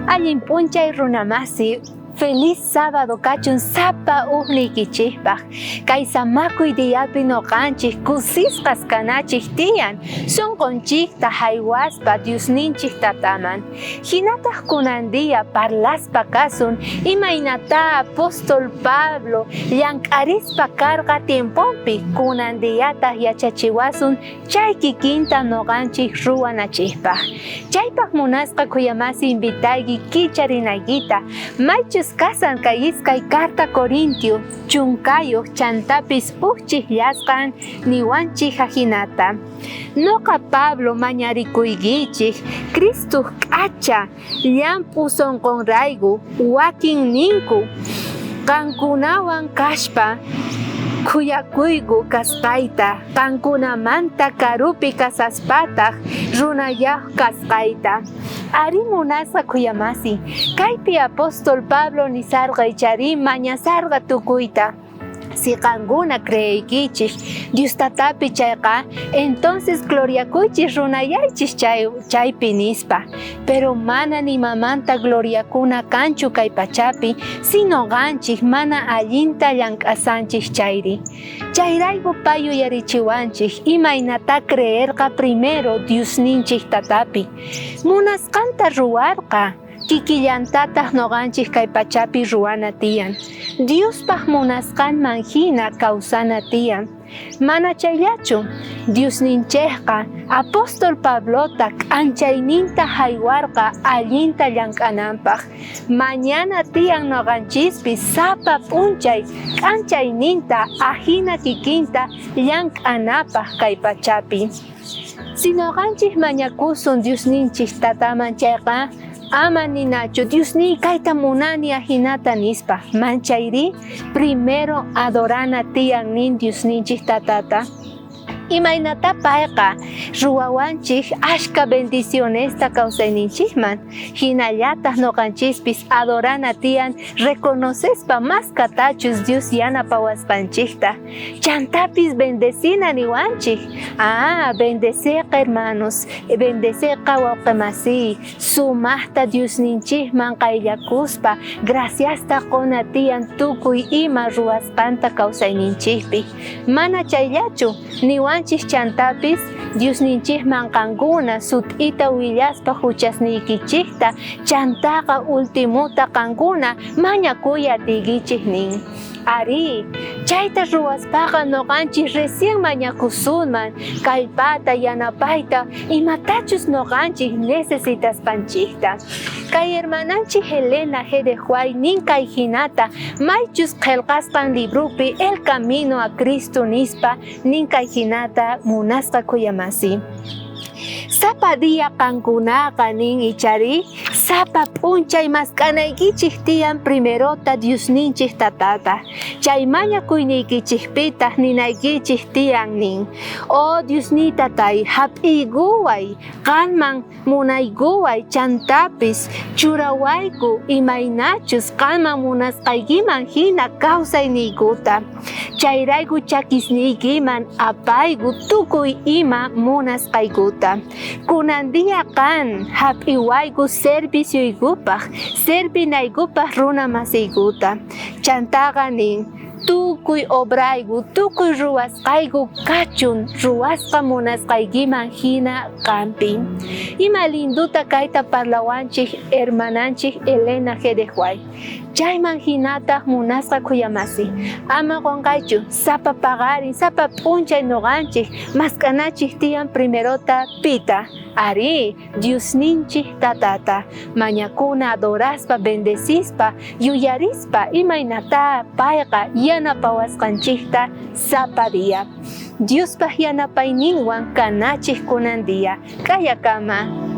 Allin p'unchay runamasi, feliz sábado kachun sapa ujniykichejpaj. Kay samakuy diapi noqanchej kusisqas kanachej tiyan, sonqonchejta jaywaspa Diosninchej Tataman. Jinataj kunan día parlaspa kasun imaynatá apóstol Pablo llank'arispa karqa tiemponpi, kunan diataj yachachiwasun chay kikinta noqanchej ruwanachejpaj. Chaypaj munasqa khuyamasi invitayki kicharinaykita, maychus kasan kay iskay carta Corintio chunkayoj chantapis uj chijllasqan niwanchej ajinata. Noqa Pablo mañarikuykichej Cristoj k'acha llamp'u sonqonrayku wakin ninku qankunawan kaspa khuyakuyku kasqayta, qankunamanta karupi kasaspataj runayaj kasqayta. Arí munasqa khuyamasi, kaypi apóstol Pablo nisarqa icharí mañasarqa tukuyta. Si qankuna creeykichej Dios Tatapi chayqa, entonces gloriakuychej runayaychej chay, chaypi nispa. Pero mana nimamanta gloriakuna kanchu kay pachapi, sino qanchej mana allinta llank'asanchej chayri. Chayrayku pay yuyarichiwanchej imaynatá creerqa primero Diosninchej Tatapi. Munasqanta ruwarqa. Kikillantataj noqanchej kay pachapi ruwana tiyan. Diospaj munasqanman jina kawsana tiyan. Mana chayllachu, Diosninchejqa apóstol Pablota k'anchayninta jaywarqa allinta llank'ananpaj. Mañana tiyan noqanchispis sapa p'unchay k'anchayninta ajina kikinta llank'anapaj kay pachapi. Si noqanchej mañakusun Diosninchej Tataman chayqa, ama ninachu Diosniy kayta munani ajinata nispa, manchayrí primero adorana tiyan nin Diosninchej Tatata. Imaynatá payqa ruwawanchej ashkha bendicionesta kawsayninchejman, jinallataj noqanchejpis adorana tiyan reconocespa maskatachus Dios yanapawasqanchejta. Chantapis bendecina niwanchej. Ah, bendeceqa hermanos, bendeceqa wawqemasiy, sumajta Diosninchejman qayllakuspa graciasta qona tiyan tukuy ima ruwasqanta kawsayninchejpi. Mana chayllachu, niwanchej chantapis Diosninchejman qankuna sut'ita willaspa juchasniykichejta, chantaqa ultimota qankuna mañakuy atiykichej nin. Arí, chayta ruwaspaqa noqanchis recién mañakusunman kallpata, yanapayta, imatachus noqanchis necesitasqanchikta. Kay hermananchik Helena G. de White nin kay jinata, maychus qhelqasqan libropi El Camino a Cristo nispa nin kay jinata munasqa khuyamasi. Sapa día qankunaqa nin icharí, Sapa p'unchay mask'anaykichej tiyan primerota Diosninchej Tatata. Chay mañakuyniykichejpitaj ninaykichej tiyan nin, Oh Diosniy Tatay, jap'iykuway, qanman munaykuway, chantapis churawayku imaynachus qanman munasqaykiman jina kawsayniykuta. Chayrayku chakisniykiman apayku tukuy ima munasqaykuta. Kunan día qan jap'iwayku servicioykupaj, servinaykupaj runa masiykuta. Chantaqa nin, tukuy obrayku, tukuy ruwasqayku kachun ruwasqa munasqaykiman jina qanpi. Ima linduta kayta parlawanchej hermananchej Elena G. de White. Chayman jinataj munasqa khuyamasi. Ama qonqaychu, sapa paqarin, sapa p'unchay noqanchej mask'anachej tiyan primerota pita. Arí, Diosninchej Tatata, mañakuna adoraspa, bendecispa, yuyarispa imaynatá payqa yanapawasqanchejta sapa día. Diospaj yanapayninwan kanachej kunan día. K'ayakama.